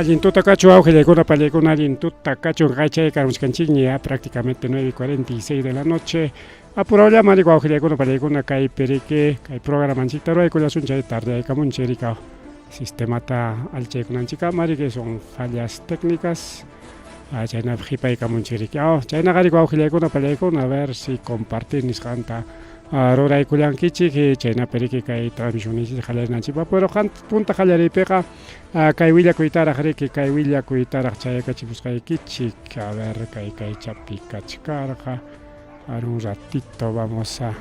Allin tuta kachun wawqillaykuna pallaykuna allin tuta kachun qachaykamuchkanchikña ya prácticamente 9:46 de la noche. Apurawllaman riki wawqillaykuna pallaykuna kaypi riki kay programanchikta ruwaykullasun chay tardeyaykamunchik riki sistemata allichaykunanchikkama riki son fallas técnicas chaynapi qhipaykamunchik riki. Chaynaqa riki wawqillaykuna pallaykuna a ver si compartir nisqanta ruraykullankichik chaynapi riki kay transmisionninchik qallarinanchikpaq pero punta qallariypiqa kay willakuytaraq riki kay willakuytaraq chayakachimusqaykichik a ver kay kaychapi kachkarqa a ver un ratito vamos a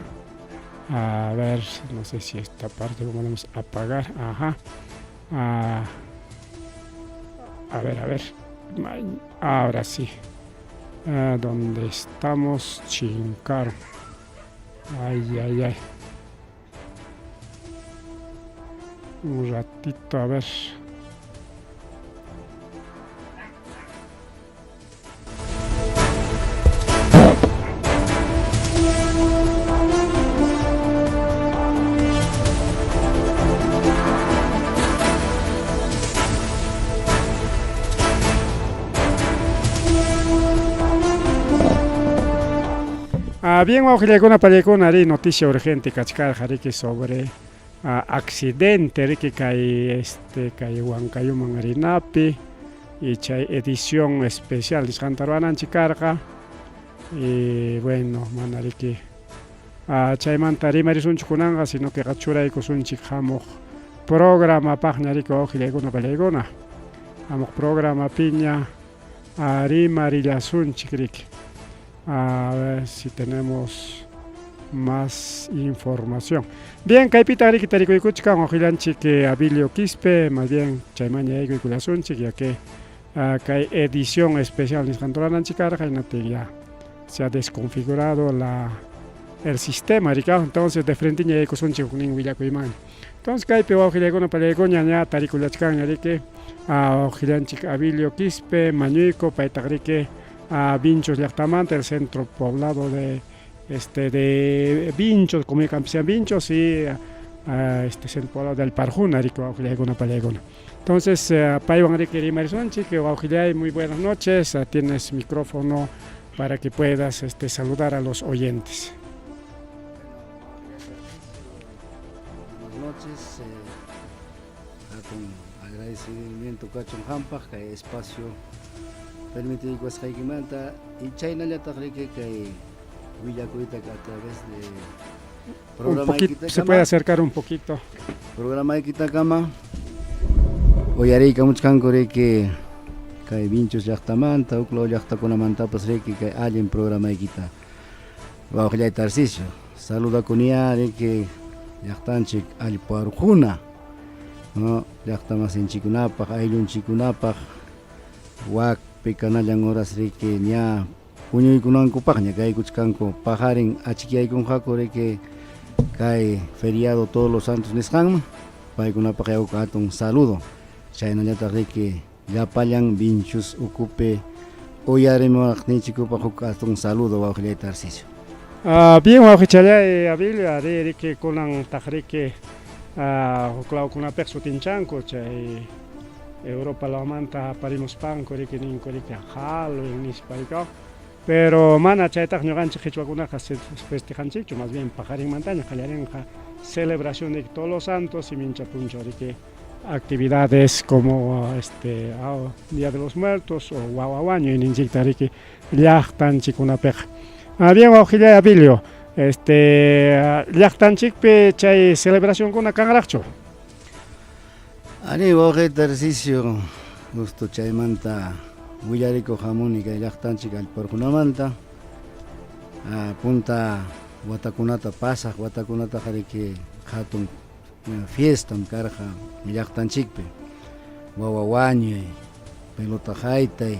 a ver no sé si esta parte lo podemos apagar ajá a, a ver a ver ahora sí ¿Dónde estamos? Chincar. Ay, ay, ay. Un ratito, a ver. Ah, bien, wawqillaykuna pallaykuna ari noticia urgente kachkarqa riki sobre ah, accidente riki kay este kay Huancayuman rinapi y chay edición especial nisqanta ruwananchik karqa y bueno mana riki ah, chaymanta rimarisunchik kunanqa sino que churaykusunchik hamuq Programapaqña riki wawqillaykuna pallaykuna. Hamuq programapiña rimarillasunchik riki. A ver si tenemos más información. Bien, kaypitaq riki tarikuykuchkan wawqillanchik Abilio Quispe, más bien chaymanña yaykuykullasunchik ya que kay edición especial nisqan rurananchik karqa hinaptin ya se ha desconfigurado la el sistema riki entonces de frenteña yaykusunchik huknin willakuymanña. Entonces kaypi wawqillaykuna pallaykuña ña tarikullachkanña riki wawqillanchik Abilio Quispe Mañuyko paytaq riki Vinchos llaqtamanta el centro poblado de este de Vinchos como campesian Vinchos y este centro poblado del Parjuna riki wawqillaykuna pallaykuna. Entonces paywan riki rimarisunchik wawqillay muy buenas noches tienes micrófono para que puedas este saludar a los oyentes. Buenas noches, hatun agradecimiento kachun qampaq kay espacio permitiykuwasqaykimanta y chaynallataq riki kay willakuyta a través de Un poquito, se puede acercar un poquito. Programaykitakama uyariykamuchkanku riki kay Vinchos llaqtamanta, huklaw llaqtakunamantapas riki kay allin programaykita. Wawqillay Tarcisio, saludakuniyá riki llaqtanchik allparquna, no llaqtamasinchikkunapaq, ayllunchikkunapaq, wakpi kanallan horas riki ña puñuykunankupaqña kaykuchkanku, paqarin achikyaykunqaku riki kay feriado Todos los Santos nisqanman, paykunapaq yawka hatun saludo, chaynallataq riki llapallan Vinchus ukupi uyarimuwaqninchikupaq huk hatun saludo wawqillay Tarcisio. Bien wawqichallay Abilio, ari riki kunantaq riki huk lawkunapiqa sutinchanku chay Europa lawmanta aparimuspanku riki ninku riki Halloween nispa riki pero mana chaytaq ñuqanchik qhichwakunaqa festejanchikchu, más bien paqarinmantaña qallarinqa celebración de Todos los Santos y mincha punchaw riki actividades como este Día de los Muertos o wawa wañuy ninchikta riki llaqtanchikkunapiqa. Bien wawqillay Abilio, este llaqtanchikpi chay celebracionkuna kanraqchu? Arí wawqiy Tarcisio, justo chaymanta willarikuq hamuni kay llaqtanchik allparqunamanta. Punta watakunata pasaq watakunataqa riki hatun fiestam karqa llaqtanchikpi, wawa wañuy, pelota haytay,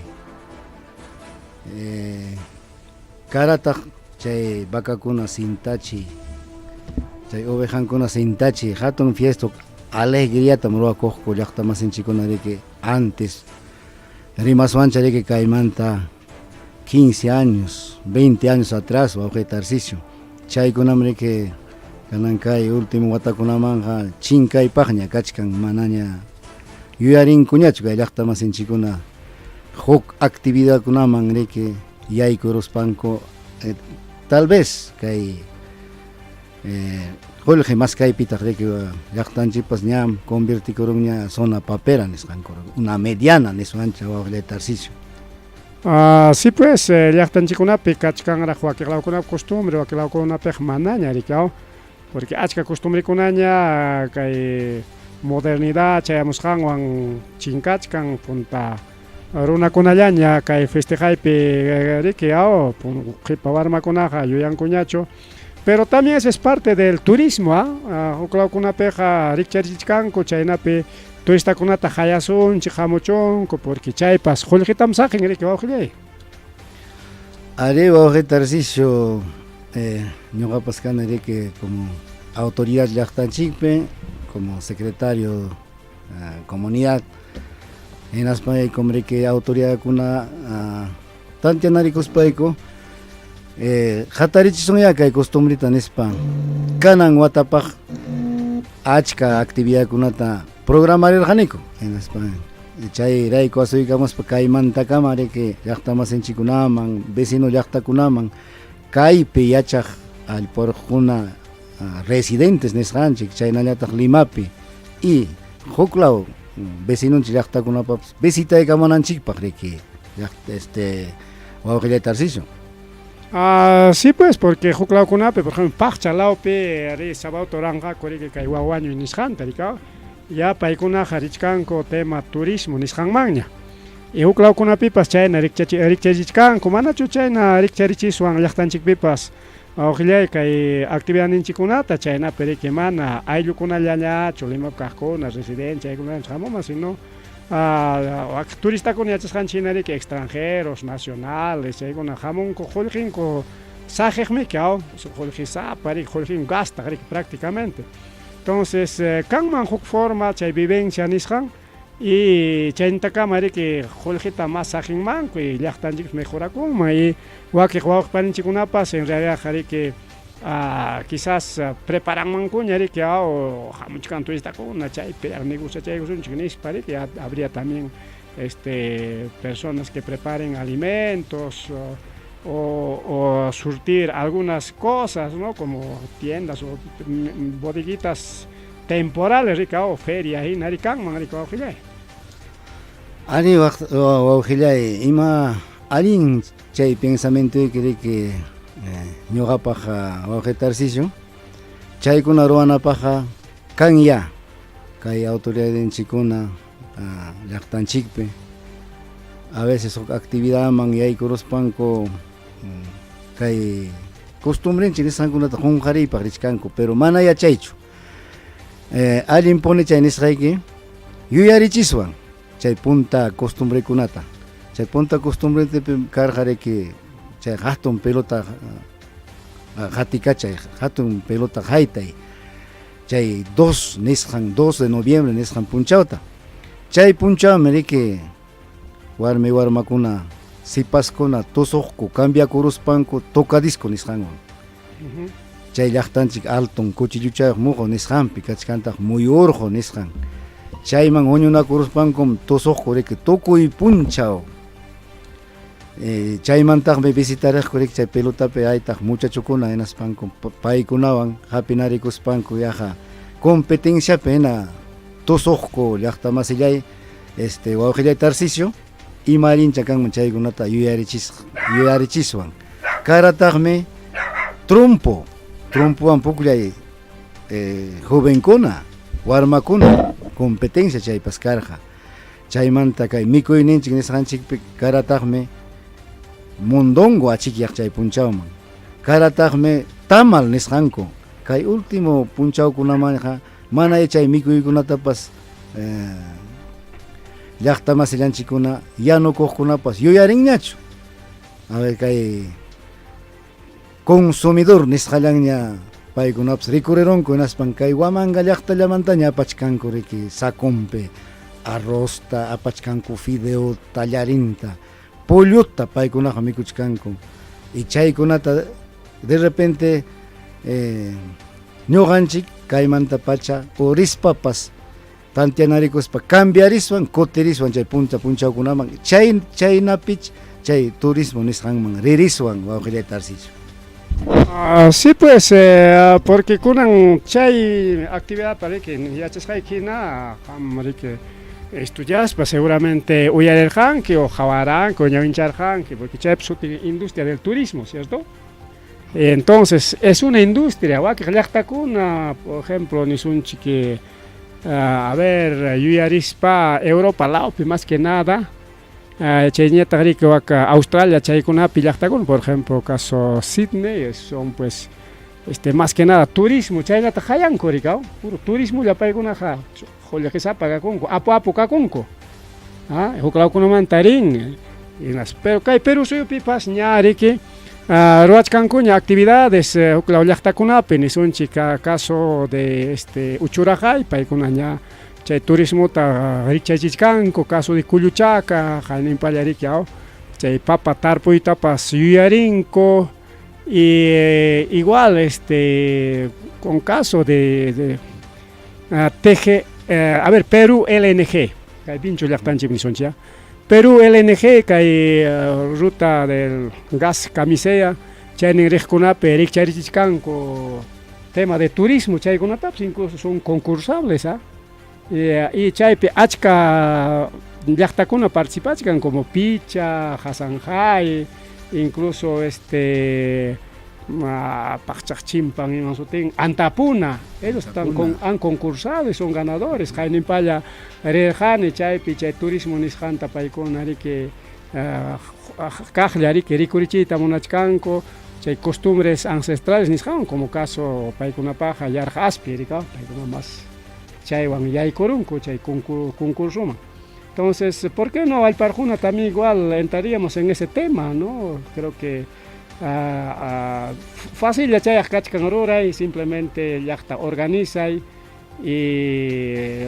karataq chay vacakuna sintachiy, chay ovejankuna sintachiy, hatun fiesta alegriatam ruwakuqku llaqtamasinchikkuna riki antes rimaswancha riki kaymanta 15 años, 20 años atrás wawqiy Tarcisio, chaykunam riki kanan kay último watakunamanqa chinkaypaqña kachkan manaña yuyarinkuñachu kay llaqtamasinchikkuna huk actividadkunaman riki yaykuruspanku tal vez kay qullqi maskaypitaq riki llaqtanchikpas ñam convertikurunña zona papera nisqanku una mediana niswancha wawqillay Tarcisio. Ah, sí pues, llaqtanchikkunapi kachkanraq wakin lawkunapi costumbre, wakin lawkunapiqa manaña riki aw, porque achka costumbrekunaña kay modernidad chayamusqanwan chinkachkan punta runakunallaña kay festejaypi riki aw, qipa warmakunaqa yuyankuñachu. Pero también esa es parte del turismo, ¿ah? Huk lawkunapiqa rikcharichichkanku chaynapi turistakunata qayasunchik hamuchunku porque chaypas qullqitam saqin riki wawqillay. Arí wawqi Tarcisio, ñuqapas kani riki como autoridad llaqtanchikpi, como secretario comunidad, hinaspaykum riki autoridadkuna tanteanarikuspayku hatarichisunyá kay costumbreta nispa kanan watapaq achka actividadkunata programarirqaniku, hinaspa chayrayku asuykamuspa kaymantakama riki llaqtamasinchikkunaman, vecino llaqtakunaman, kaypi yachaq allpurqukuna residentes nisqanchik, chaynallataq Limapi y huklaw vecinonchik llaqtakunapapas visitaykamunanchikpaq riki llaqta este wawqillay Tarcisio. Ah, sí pues, porque huk lawkunapi, por ejemplo, Paqcha lawpi ri Sabauta ruranqaku riki kay wawañuy nisqanta riki, ya paykunaqa richkanku tema turismo nisqanmanña. Y huk lawkunapipas chayna rikcharichkanku, manachu chayna rikcharichiswan llaqtanchikpipas wawqillay kay actividadninchikkunata chaynapi riki mana ayllukunallañachu Limapi kaqkuna, residencia chaykunallachu hamuman, sino turistakuna yachasqanchik hina riki extranjeros, nacionales chaykuna hamunku qullqinku saqiqmiki aw, qullqisapa riki, qullqinku gastaq riki prácticamente. Entonces kanman huk forma chay vivencia nisqan y chaynintakama riki qullqita más saqinmanku y llaqtanchikpas mejorakunman y wakiq wawqi paninchikkunapas en realidad riki quizás preparanmankuña riki aw hamuchkan turistakuna chaypi negociachaykusunchik nispa riki habría también este personas que preparen alimentos o surtir algunas cosas, ¿no? Como tiendas o bodeguitas temporales riki aw feria hina riki kanman riki wawqillay. Arí wawqillay, ima allin chay pensamientoyki riki ñuqapaq wawqi Tarcisio, chaykuna ruwanapaqqa kanya kay autoridadninchikkuna llaqtanchikpi a veces huk actividadman yaykuruspanku kay costumbrenchik nisqankunata qunqariypaq richkanku, pero mana yachaychu. Allinpuni chay nisqayki yuyarichiswan chay punta costumbrekunata. Chay punta costumbrepi karqa riki chay hatun pelota qatikachay, hatun pelota haytay, chay 2 nisqan, 2 de noviembre nisqan punchawta. Chay punchawmi riki warmi warmakuna, sipaskuna tusuqku cambiakuruspanku tocadisco nisqanwan. Chay llaqtanchik alton cuchilluchayuq muqu nisqanpi kachkantaq muyurqu nisqan. Chayman huñunakuruspankum tusuqku riki tukuy punchaw. Chaymantaqmi visitariqku riki chay pelotapi haytaq muchachokuna hinaspanku paykunawan hapinarikuspanku yaqa competenciapi hina tusuqku llaqtamasillay este wawqillay Tarcisio, ima allincha kanman chaykunata yuyarichiswan. Karataqmi trompo, trompowan pukllay jovenkuna, warmakuna competencia chaypas karqa. Chaymanta kay mikuyninchik nisqanchikpi karataqmi mondongo achikyaq chay punchawman. Karataqmi tamal nisqanku. Kay último punchawkunamanqa mana chay mikuykunatapas llaqtamasillanchikkuna yanukuqkunapas yuyarinñachu. A ver kay consumidor nisqallanña paykunapas rikurirunku hinaspan kay Huamanga llaqtallamantaña apachkanku riki saconpi arrozta apachkanku fideo tallarinta pollota paykunaqa mikuchkanku y chaykunata de repente ñuqanchik kaymanta pacha urispapas Tantianarikuspa cambiariswan kutiriswan chay punta punchawkunaman chay chaynapich chay turismo nisqanman ririswan wawqillay Tarcisio. Ah, sí pues, eh, porque kunan chay actividad riki yachasqayki hina qam riki estudiaspa seguramente uyarirqanki o qawaranki o ñawincharqanki porque chaypi sutin industria del turismo, ¿cierto? Entonces, es una industria, wakiq llaqtakuna, por ejemplo, nisunchik, a ver, yuyarispa Europa lawpi más que nada, chayñataq riki waka Australia chaykunapi llaqtakuna, por ejemplo, caso Sydney, son pues más que nada turismo, chaynataq hayanku rikaw, puro turismo paykunaqa qullqisapa kakunku, apu apu kakunku. Ah, huk lawkunamanta rin, pero kay Perú suyupipas ña riki ruwachkankuña actividades huk law llaqtakunapi nisunchik caso de Uchuraqay paykuna ña chay turismota rikchachichkanku, caso de Kulluchaka, qayninpalla riki aw chay papa tarpuytapas yuyarinku y igual con caso de TG, a ver, Perú LNG, kay Vincho llaqtanchik nisunchik, Perú LNG kay ruta del gas Camisea chaynin riqkunapi rikcharichichkanku tema de turismo chaykunatapas incluso son concursables, ¿ah? Y chaypi achka llaqtakuna participachkan como Picha, Hasanjay, incluso Paqchaq Chimpan iman sutin Antapuna, ellos están con, han concursado y son ganadores. Qayninpalla rirqani chaypi chay turismo nisqanta paykuna riki kaqlla riki rikurichiyta munachkanku chay costumbres ancestrales nisqan como caso paykunapaqqa yarqa aspi rika paykuna más chaywan yaykurunku chay concursoman. Entonces, ¿por qué no Allpa también igual entraríamos en ese tema, no? Creo que fácil chayaq kachkan ruray, simplemente llaqta organizay y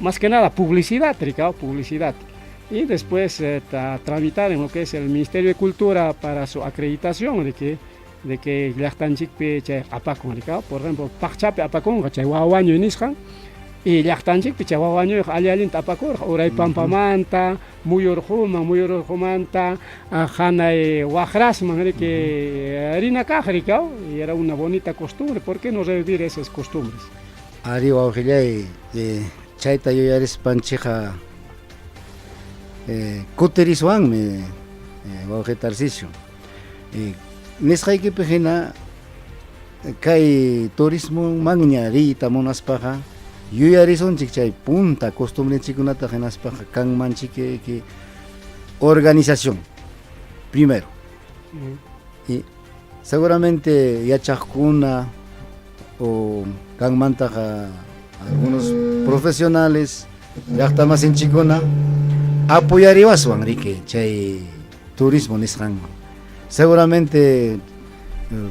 más que nada publicidad, Ricardo, publicidad. Y después tramitar en lo que es el Ministerio de Cultura para su acreditación de que llaqtanchikpi chay apakun, Ricardo. Por ejemplo, Paqchapi apakunqa chay wawañuy nisqan y llaqtanchikpi chay wawañuyqa alli allinta apakurqa uray pampamanta muyurquman muyurqumanta hanay waqrasman riki rina kaq Ricardo, y era una bonita costumbre. ¿Por qué no revivir esas costumbres? Ari wawqillay, chayta yuyarispanchikqa kutiriswanmi wawqi Tarcisio. Nisqaykipi hina kay turismomanña riyta munaspaqa yuyarisunchik chay punta costumbrenchikkunata hinaspaqa kanmanchik organización primero. Y seguramente yachaqkuna o kanmantaqa algunos profesionales llaqtamasinchikkuna apoyariwaswan riki chay turismo nisqanman. Seguramente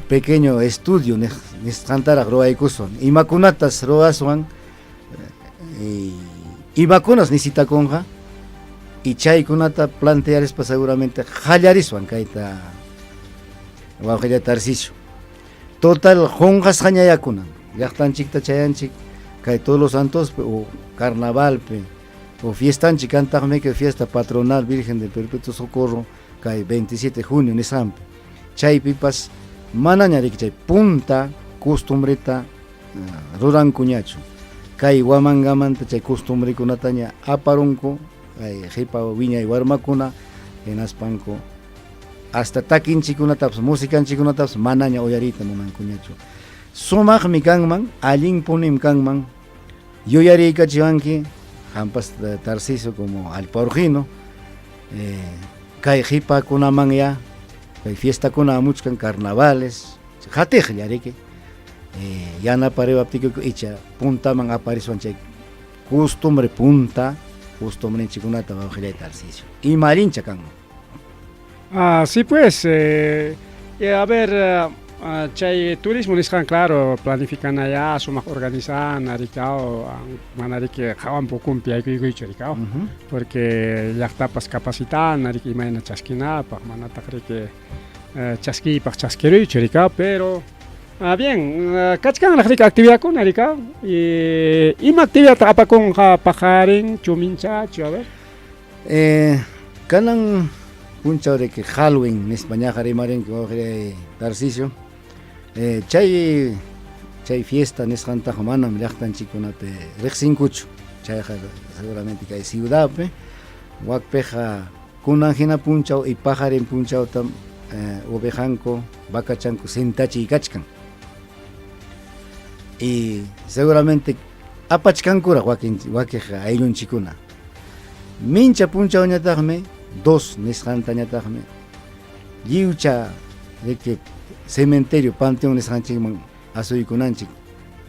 pequeño estudio nisqantaraq ruwaykuswan imakunatas ruwaswan imakunas necesitakunqa y chaykunata plantearispa seguramente qallariswan kayta wawqilla Tarcisio. Total qunqasqaña kunan llaqtanchikta chayanchik kay Todos los Santospi o carnavalpi o fiestanchik kantaqmi que fiesta patronal Virgen del Perpetuo Socorro kay 27 de junio nisqanpi chaypipas manaña riki chay punta costumbreta rurankuñachu kay Huamangamanta chay costumbrekunataña aparunku kay qipa wiñay warmakuna hinaspanku hasta takinchikkunatapas musikanchikkunatapas manaña uyariyta munankuñachu. Sumaqmi kanman, allinpunim kanman yuyariykachiwanki qampas Tarcisio como allpa urqino kay qipakunamanya kay fiestakuna hamuchkan carnavales qatiqlla riki yanapariwaptiykiku icha puntaman apariswan chay costumbre punta costumbrenchikkunata wawqillay Tarcisio ima allincha kanman. Ah, sí pues, a ver, chay turismo nisqan claro planificanaya sumaq organizana rikaw mana riki hawanpi ukunpi yaykuykuychu rikaw porque llaqtapas capacitana riki imayna chaskinapaq manataq riki chaskiypaq chaskiruychu rikaw pero Ah, bien, kachkanraq riki actividadkuna rika. Y ima actividadtaq apakunqa paqarin chuminchachu, a ver. Kanan punchaw riki Halloween nispa ñaqa rimarinki wawqillay Tarcisio. Chay chay fiesta nisqantaqa manam llaqtanchikkunapi riqsinkuchu. Chayqa seguramente kay ciudadpi wakpiqa kunan hina punchaw y paqarin punchawtam ovejanku vacachanku sintachiy kachkan. Y seguramente apachkankuraq wakin wakiq ayllunchikuna. Mincha punchawñataqmi dos nisqantañataqmi lliwcha riki cementerio panteón nisqanchikman asuykunanchik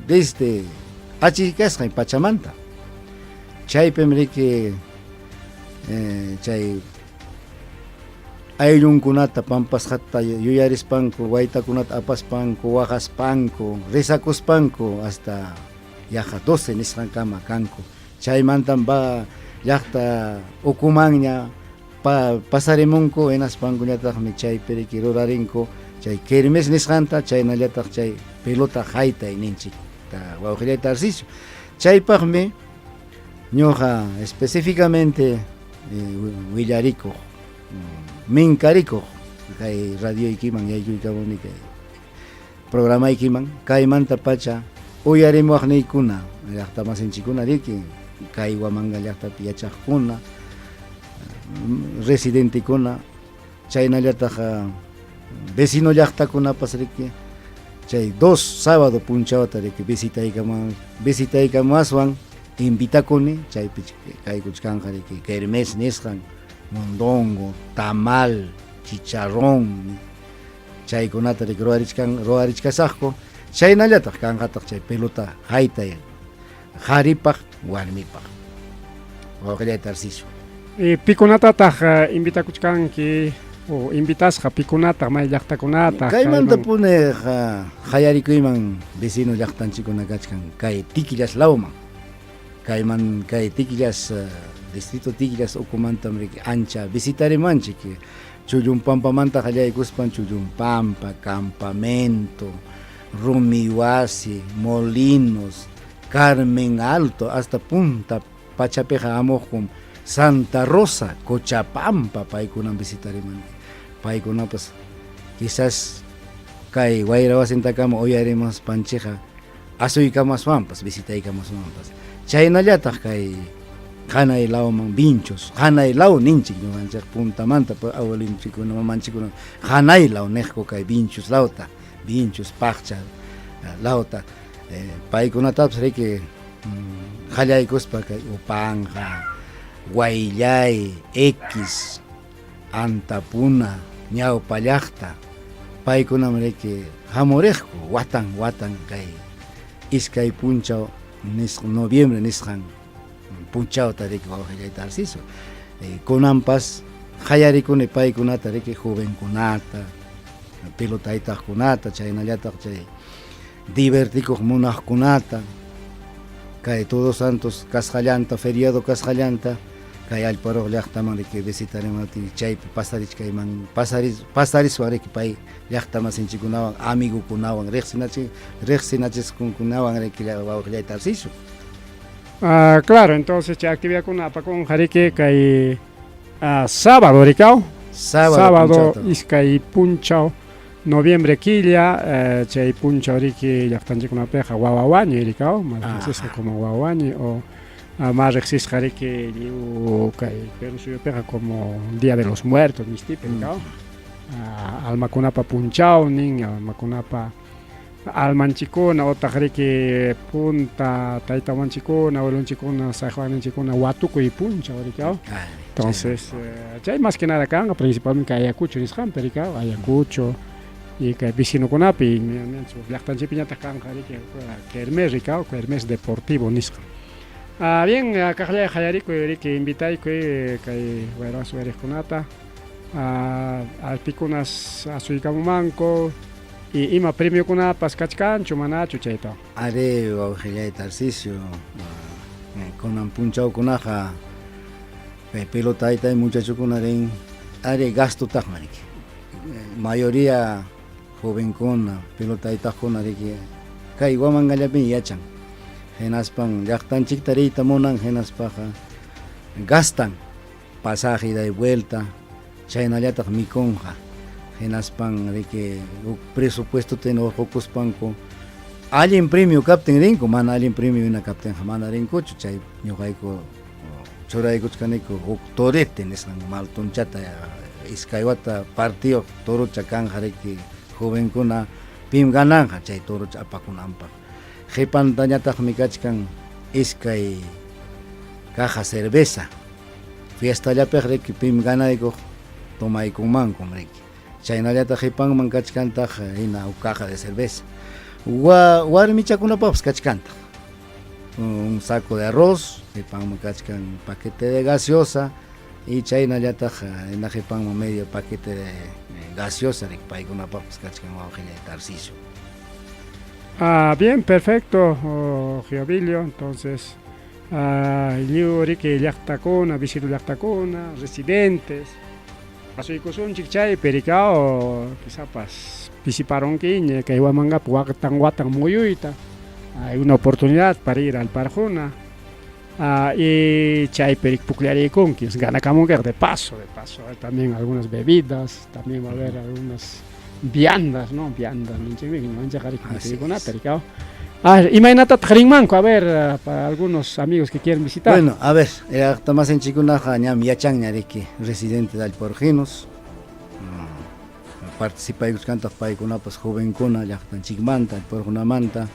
desde achikasqan pachamanta. Chaypim riki chay ayllunkunata pampasqata yuyarispanku, waytakunata apaspanku, waqaspanku, rezakuspanku hasta yaqa 12 nisqankama kanku. Chaymantam va llaqta ukumanña pa pasarimunku hinaspankuñataqmi chaypi riki rurarinku chay kermés nisqanta chaynallataq chay pelota haytay ninchikta wawqillay Tarcisio. Chaypaqmi ñuqa específicamente willarikuq minkarikuq kay radioykiman yaykuykamuni kay programaykiman kaymanta pacha uyarimuwaqniykuna llaqtamasinchikkuna riki kay Huamanga llaqtapi yachaqkuna residentekuna chaynallataq vecino llaqtakunapas riki chay dos sábado punchawta riki visitaykamuwaswan invitakuni chaypi kaykuchkanqa riki kermés nisqan mondongo, tamal, chicharrón chaykunata riki ruwarichkasaqku chaynallataq kanqataq chay pelota haytay qharipaq warmipaq wawqillay Tarcisio. Pikunatataq invitakuchkanki o invitasqa pikunataq may llaqtakunataq? Kaymantapuni qallarikuyman vecino llaqtanchikkuna kachkan kay Tiquillas lawman. Kayman kay Tiquillas distrito Tiquillas ukumantam riki ancha visitarimanchik Chullumpampamanta qallaykuspan Chullumpampa, Campamento, Rumiwasi, Molinos, Carmen Alto hasta Punta Pachapiqa hamuqkum Santa Rosa, Cochapampa paykunam visitariman. Paykunapas quizás kay wayra wasintakama uyarimuspanchikqa asuykamaswanpas visitaykamaswanpas. Chaynallataq kay hanay lawman Vinchos, hanay law ninchik ñuqanchik puntamanta abuelonchikkuna mamanchikkuna hanay law niqku kay Vinchos lawta, Vinchos Paqcha lawta. Paykunatapas riki qallaykuspa kay Upanja, Guayllay, X, Antapuna, ñawpa llaqta, paykunam riki hamuriqku watan watan kay iskay punchaw nisqa noviembre nisqan punchawta riki wawqillay Tarciso. Kunanpas qallarikuni paykunata riki jovenkunata, pelotaytaqkunata chaynallataq chay divertikuq munaqkunata kay Todos Santos kasqallanta feriado kasqallanta kay Allparuq llaqtaman riki visitarimaptin chaypi pasarichkayman pasariswan riki pay llaqtamasinchikkunawan amigukunawan riqsinachisqunkunawan riki wawqillay Tarcisio. Ah, claro, entonces chay actividadkuna apakunqa riki kay sábado rikaw. Sábado, sábado iskay punchaw noviembre killa, chay punchaw riki llaqtanchikkunapiqa wawa wañuy rikaw, más riqsisqa como wawa wañuy o más riqsisqa riki lliw kay Perú suyupiqa como Día de los Muertos nistipi rikaw. Almakunapa punchawnin, almakunapa almanchikkuna utaq riki punta tayta mamanchikkuna, abuelonchikkuna, saqwaqninchikkuna watukuy punchaw rikaw. Entonces, chay más que nada kanqa principalmente Ayacucho nisqanpi rikaw, Ayacucho y kay vecinokunapi llaqtanchikpiñataq kanqa riki kermés rikaw, kermés deportivo nisqa. Ah, bien, kaqllay qallarikuy riki invitaykuy kay wayrawas uyariqkunata alpikunas asuykamumanku y ima premiokunapas kachkanchu manachu chayta. Arí, wawqillay Tarcisio, kunan punchawkunaqa kay pelota haytay muchachokuna rin, arí gastotaqmi riki. Mayoría. Jovenkuna, pelota haytaqkuna riki kay Huamangallapiña yachan. Hinaspan llaqtanchikta riyta munan hinaspaqa gastan pasaje ida y vuelta, chaynallataq mikunqa. Hinaspan riki huk presupuestota hina hurqukuspanku allin premio kaptin rinku, mana allin premio hina kaptinqa mana rinkuchu. Chay ñuqayku churaykuchkaniku huk torete nisqan maltonchata iskay wata partiyuq torocha kanqa riki jovenkuna pim gananqa chay torocha apakunanpaq. Qhipantañataqmi kachkan iskay caja cerveza. Fiestallapiq riki pim ganaykuq tomaykunmankum riki. Chaynallataq qhipanman kachkantaq hina huk caja de cerveza. Wa warmichakunapaqpas kachkantaq. Un saco de arroz, qhipanman kachkan paquete de gaseosa y chaynallataq hina qhipanman medio paquete de gaseosa riki paykunapaqpas kachkan wawqillay Tarcisio. Ah, bien, perfecto, oh, Geovilio. Entonces, ah, lliw riki llaqtakuna, vecino llaqtakuna, residentes, asuykusunchik chaypi rikao, quizapas pisiparunkiña kay Huamangapi waqtan watan muyuyta. Hay una oportunidad para ir al Parjuna. Ah, y chaypi pukllariykunki, ganakamunkiqa de paso, de paso, hay también algunas bebidas, también va a haber algunas viandas, ¿no? Viandas, ninchikmi, ñuqanchikqa riki mikuykunata rikao. Ah, imaynatataq rinmanku? A ver, ah, para algunos amigos que quieren visitar. Bueno, a ver, llaqta masinchikkunaqa ñam yachanña riki residente de Alporginos. Participaykuchkantaq paykunapas jovenkuna llaqtanchikmanta, Alporjunamanta,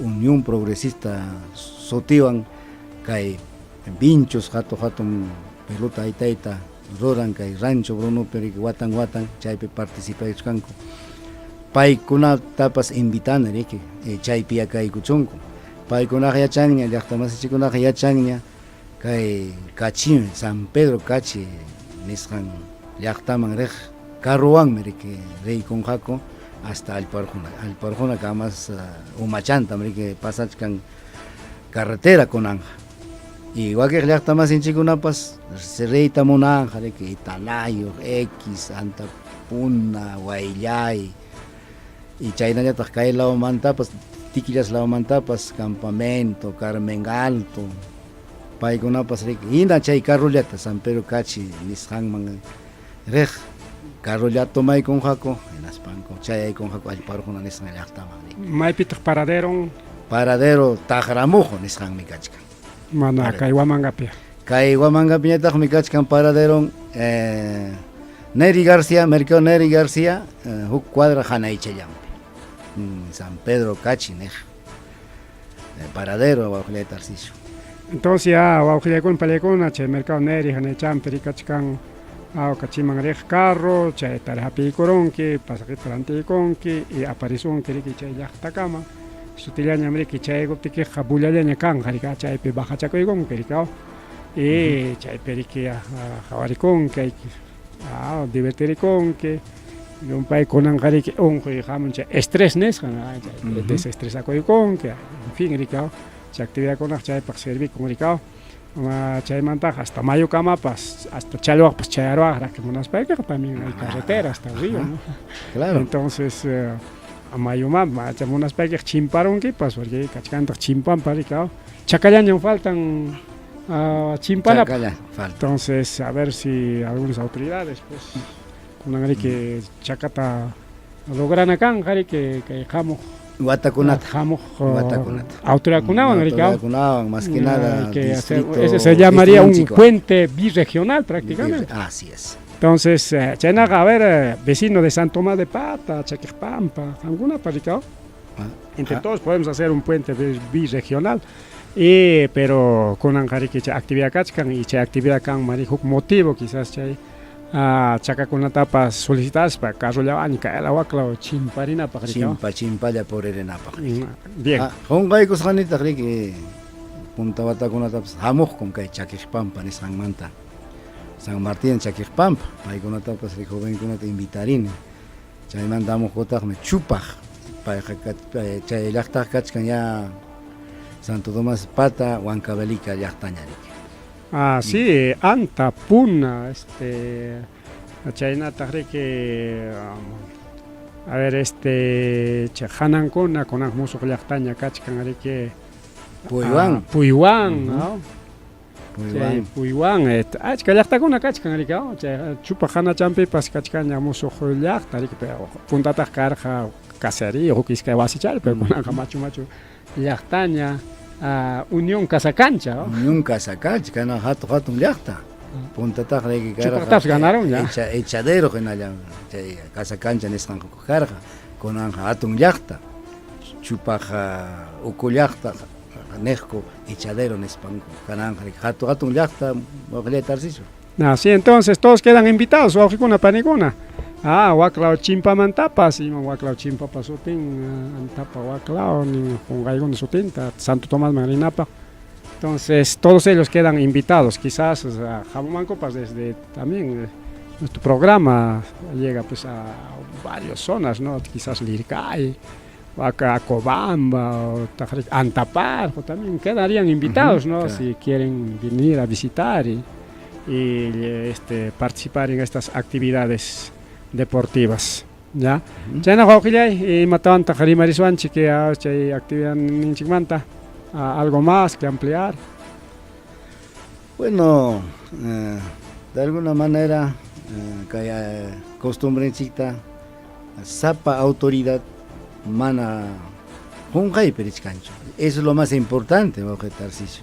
Unión Progresista sutiwan kay Vinchos hatu hatun pelota haytayta ruran kay Rancho Brunopi riki watan watan chaypi participaykuchkanku. Paykunatapas invitani riki chaypi yakaykuchunku. Paykunaqa yachanña, llaqta masichikkunaqa yachanña kay Cachi, San Pedro Cachi nisqan llaqtaman riq carrowanmi riki riykunqaku hasta Allparjuna. Allparjuna kamas umachantam riki pasachkan carretera kunanqa. Y wakiq llaqta masinchikkunapas riyta munanqa riki Italayo, X, Antapuna, Huayllay y chaynallataq kay lawmantapas Tiquillas lawmantapas Campamento, Carmen Alto paykunapas riki hina chay carrollata San Pedro Cachi nisqanman riq carrollata tomaykunqaku hinaspanku chayaykunqaku Allparjuna nisqan llaqtaman riki. Maypitaq paraderon? Paradero Taqramuju nisqanmi kachkan. Mana kay Huamangapi. Kay Huamangapiñataqmi kachkan paraderon eh, Neri García, Mercado Neri García, eh, huk cuadra hanaychallanpi. San Pedro Cachi niq eh, paradero wawqillay Tarcisio. Entonces ya wawqillaykuna pallaykuna chay Mercado Neri hanaychanpi rikachkan awkachiman riq carro chayta hapiykurunki pasaqita rantiykunki y aparisunki riki chay llaqtakama sutillañam riki chaykuptikiqa bullallaña kanqa riki chaypi bajachakuykunki riki y chaypi riki qhawarikunki divertirikunki llumpay kunanqa riki unquy hamun chay estrés nisqan chay desestresakuykunki en fin riki chay actividadkunaqa chaypaq servikun riki chaymantaqa hasta mayukamapas hasta challwaqpas chayaruwaqraq munaspaykiqa también hay carretera hasta río ¿no? Claro. Entonces mayuman munaspaykiqa chimparunkipas porque kachkantaq chimpanpa riki chakallañam faltan chimpanapaq. Chakalla falta. Entonces a ver si algunas autoridades pues kunan riki chakata lograna kanqa riki kay hamuq Watakunata. hamuq Watakunata. autoridadkunawan riki Autoridadkunawan, más que nada, Hay que hacer, distrito, ese se llamaría un distrito puente birregional prácticamente. Así es. Entonces, chaynaqa, a ver, vecino de San Tomás de Pata, Chaquejpampa, qamkunapa rikao. Entre todos podemos hacer un puente birregional. Y, pero kunanqa riki chay actividad kachkan y chay actividad kanman riki huk motivo quizás chay chakakunatapas solicitaspa carrollawan kayla waklaw chimparinapaq riki. Chimpa chimpalla puririnapaq. Bien. Qunqaykusqanitaq riki punta watakunatapas hamuqkum kay Chaquejpampa nisqanmanta. San Martín Chaquejpampa paykunatapas riki jovenkunata invitarini. Chaymanta hamuqkutaqmi Chupaq payqa chay llaqtaqa kachkan ya Santo Tomás Pata Huancavelica llaqtaña riki. Ah, sí, Anta, Puna, chaynataq riki A ver, este chay hanankuna kunan musuq llaqtaña kachkan riki. Puywan. Puywan, ¿no? Chay Puywan, achka llaqtakuna kachkan riki, chay Chupa hanachanpipas kachkanña musuq llaqta riki, pero puntataq karqa caserío huk iskay wasichay, pero kunanqa machu machu llaqtaña Unión Casacancha. Unión Casacancha, kana hatun hatun llaqta. Puntataq riki karqa. Chupaqtapas ganaron ya. Echadero hinalla chay Casacancha nisqanku karqa, kunanqa hatun llaqta. Chupaq uku llaqta niqku Echadero nispanku, kananqa riki hatun hatun llaqta wawqillay Tarciso. Así entonces todos quedan invitados, wawqikuna, panikuna. Ah, waklaw chimpamantapas, ima waklaw chimpapa sutin, antapa waklaw, nin qunqaykuna sutinta, Santo Tomásman rinapaq. Entonces, todos ellos quedan invitados, quizás hamumankupas desde también nuestro programa llega pues a varias zonas, ¿no? Quizás Lircay, acá Acobamba, o Antapar, o también quedarían invitados, ¿no? Si quieren venir a visitar y participar en estas actividades deportivas, ¿ya? Chayna wawqillay, imatawantaq rimariswanchik chay actividad ninchikmanta, algo más que ampliar. Bueno, de alguna manera kay costumbrenchikta sapa autoridad mana qunqaypi richkanchu. Eso es lo más importante, wawqi Tarciso.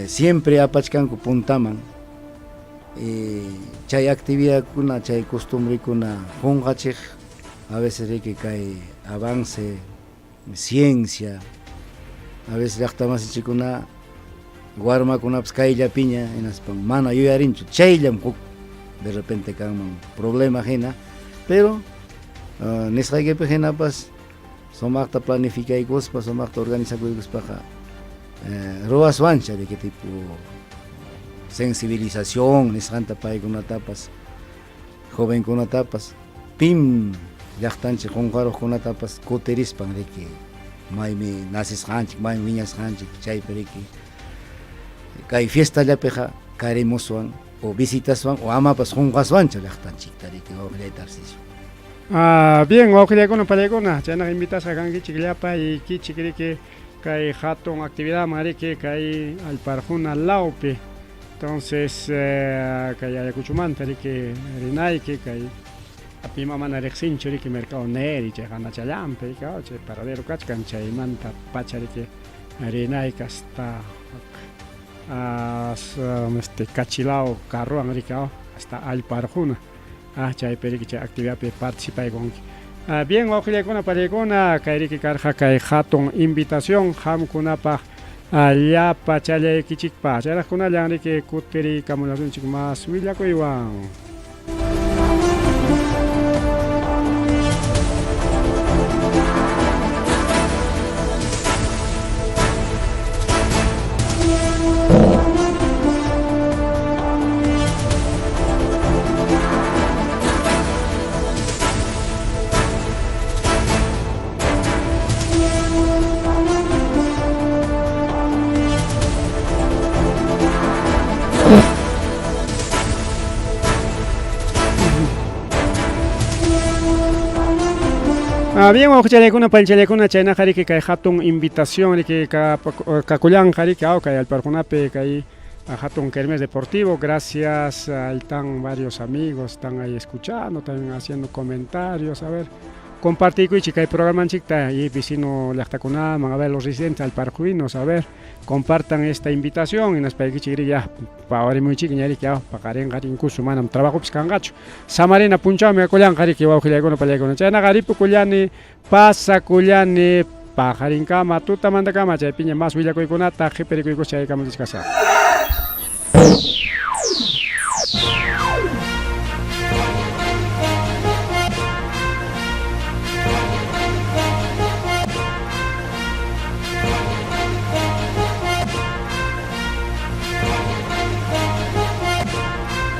Siempre apachkanku puntaman chay actividadkuna, chay costumbrekuna qunqachiq, a veces riki kay avance ciencia, a veces llaqtamasinchikkuna warmakunapas kayllapiña hinaspan mana yuyarinchu, chayllam huk de repente kanman problema hina, pero nisqaykipi hinapas sumaqta planificaykuspa, sumaqta organizakuykuspaqa ruwaswancha riki tipo sensibilización nisqanta paykunatapas, jovenkunatapas, pim llaqtanchik qunqaruqkunatapas kutirispan riki maymi nacisqanchik, maymi wiñasqanchik, chaypi riki kay fiestallapiqa karimuswan o visitaswan o amapas qunqaswancha llaqtanchikta riki wawqillay Tarciso. Bien, wawqillaykuna, pallaykuna, chaynaqa invitasqa kankichik llapaykichik riki kay hatun actividadman riki kay Allparjuna lawpi. Entonces, kay Ayacuchumanta riki rinayki kay pima mana riqsinchu riki Mercado Neri chay hanachallanpi riki, chay paradero kachkan chaymanta pacha riki rinayki hasta Cachilao carrowan riki hasta Allparjuna. Chaypi riki chay actividadpi participaykunki. Bien, wawqillaykuna, pallaykuna, kay riki karqa kay hatun invitación qamkunapaq llapa challaykichikpaq. Chayraqkunallan riki kutirikamullasunchik mas willakuywan. Bien, wawqichallaykuna, paychallaykuna, chaynaqa riki kay hatun invitación riki kakullanqa riki kay Allparjunapi kay hatun kermés deportivo. Gracias, ahí están varios amigos, están ahí escuchando, también haciendo comentarios, a ver, compartiykuchik kay programanchikta y vecino llaqtakunaman, a ver, los residentes alparjuinos, a ver, compartan esta invitación y naspaykichik ya pawarimuychik ñariki paqarinqa incluso manam trabajopis kanqachu. Samarina punchawmi akullanqa riki wawqillaykuna, pallaykuna. Chaynaqa ripukullani, pasakullani, paqarinkama, tutamandakama, chaypiña mas willakuykunata qhiparikuykus chaykamuchis kasaq.